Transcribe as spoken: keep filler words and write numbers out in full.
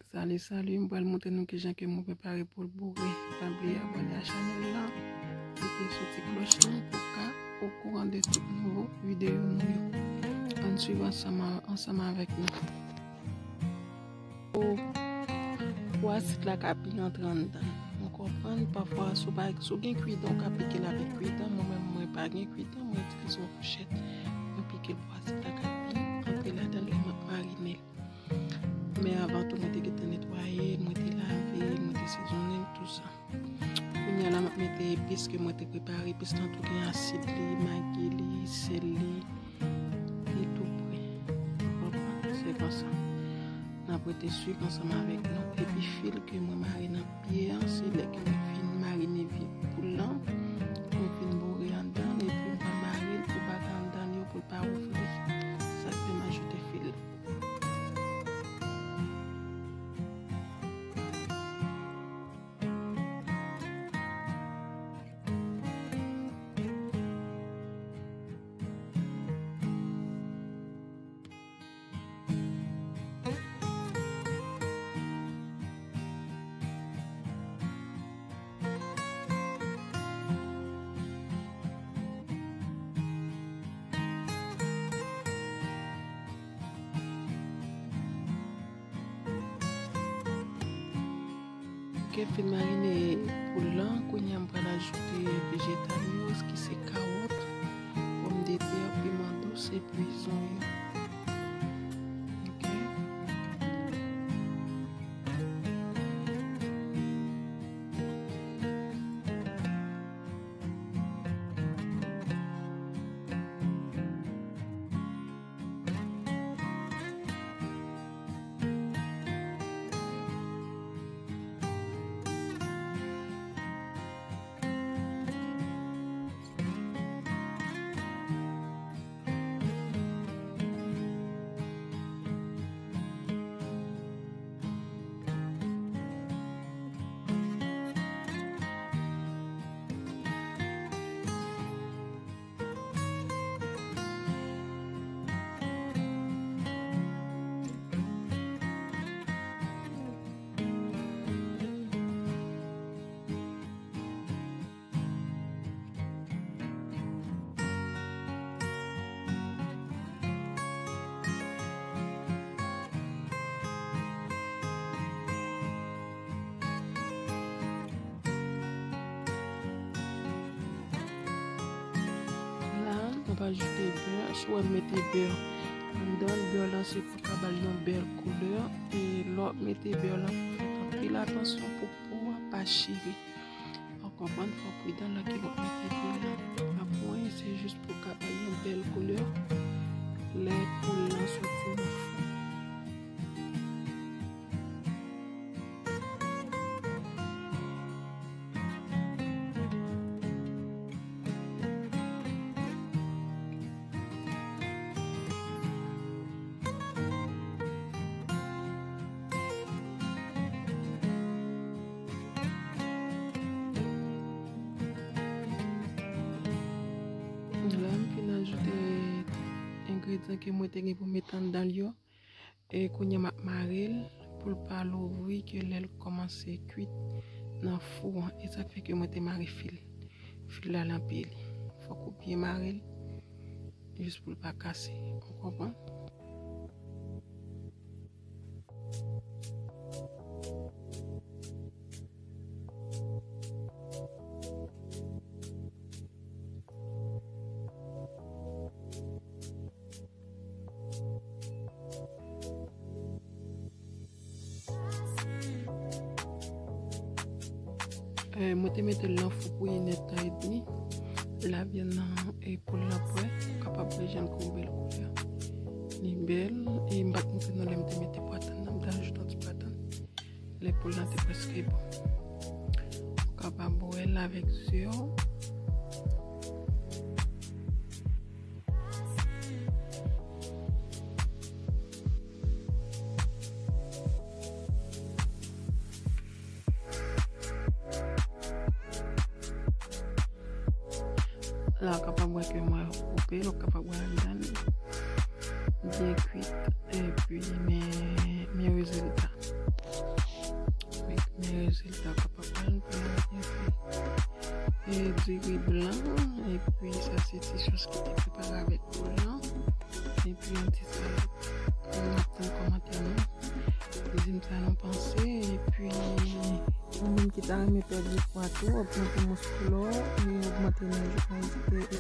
Salut, salut, m pral montre nou kijan ke mwen prepare pou l boure. Pa bliye abòne a chanèl la, epi sou ti klòch lan pou w ka okouran de tout nouvo videyo nou yo. Ann swiv ansanm, ansanm avèk nou. Pou, pou asid la ka byen antre anndan. Nou konprann, pafwa, si w pa, si w gen kwidan, w ka pike l avèk kwidan. Mwen menm, mwen pa gen kwidan, mwen itilize yon fouchèt. Mwen pike l pou asid la ka byen antre ladan l lè m ap marine l. Men avan tou, mwen te gentan netwaye l, mwen te lave l, mwen te sezonnen l, tou sa. Kounye a la, m ap mete epis ke mwen te prepare. Epis lan tou gen asid li, magi li, sèl li, li tou pre. Konprann? Se konsa. N ap rete swiv ansanm avèk nou. Epi fil ke mwen mare nan pye a, se lè ke mwen fin marine vye poul lan, mwen fin boure anndan l, epi mwen mare l pou bagay anndan l yo pou l pa ouvri. Sa k fè m ajoute fil. Ok, fin marine poul lan, kounye a m pral ajoute vejetal yo, ki se kawòt, pòmdetè, piman dous, epi zonyon. Ok. La, m ap ajoute bè. Si w wè m mete bè anndan l, bè lan se pou l ka ba l yon bèl koulè. E lè w ap mete bè lan, fò w fè anpil atansyon pou po a pa chire. Ou konprann, fò w pridan lè ke w ap mete bè lan. Pa pou anyen, se jis pou w ka ba l yon bèl koulè. Lè poul lan soti nan fou. La, m fin ajoute engredyan ke mwen te gen pou m met anndan l yo. E kounye a m ap mare l pou l pa louvri ke lè l kòmanse kuit nan fou an. E sa k fè ke mwen te mare fil, fil la nan pye li. Fòk ou byen mare l jis pou l pa kase. Ou konprann? Eh, mwen te mete l nan fou pou inèdtan edmi. Lavyann nan, eh, poul lan prè. Ou kapab wè jan l gen yon bèl koulè. Li bèl. E m pa t montre nou lè m te mete platan nan. M te ajoute yon ti platan. Lè poul lan te prèske bon. Ou kapab wè l avèk zye w. La, ou kapab wè ke mwen koupe l, ou kapab wè anndan l byen kuit, epi men, men rezilta. e, diri blan, epi sa se ti sos ki te prepare avèk poul lan, epi yon ti salad. M ap tann kòmantè nou. Di m sa nou panse, epi ou menm ki ta renmen pèdi pwa tou, ogmante mous koulè w, e ogmante naj ou, pa ezite.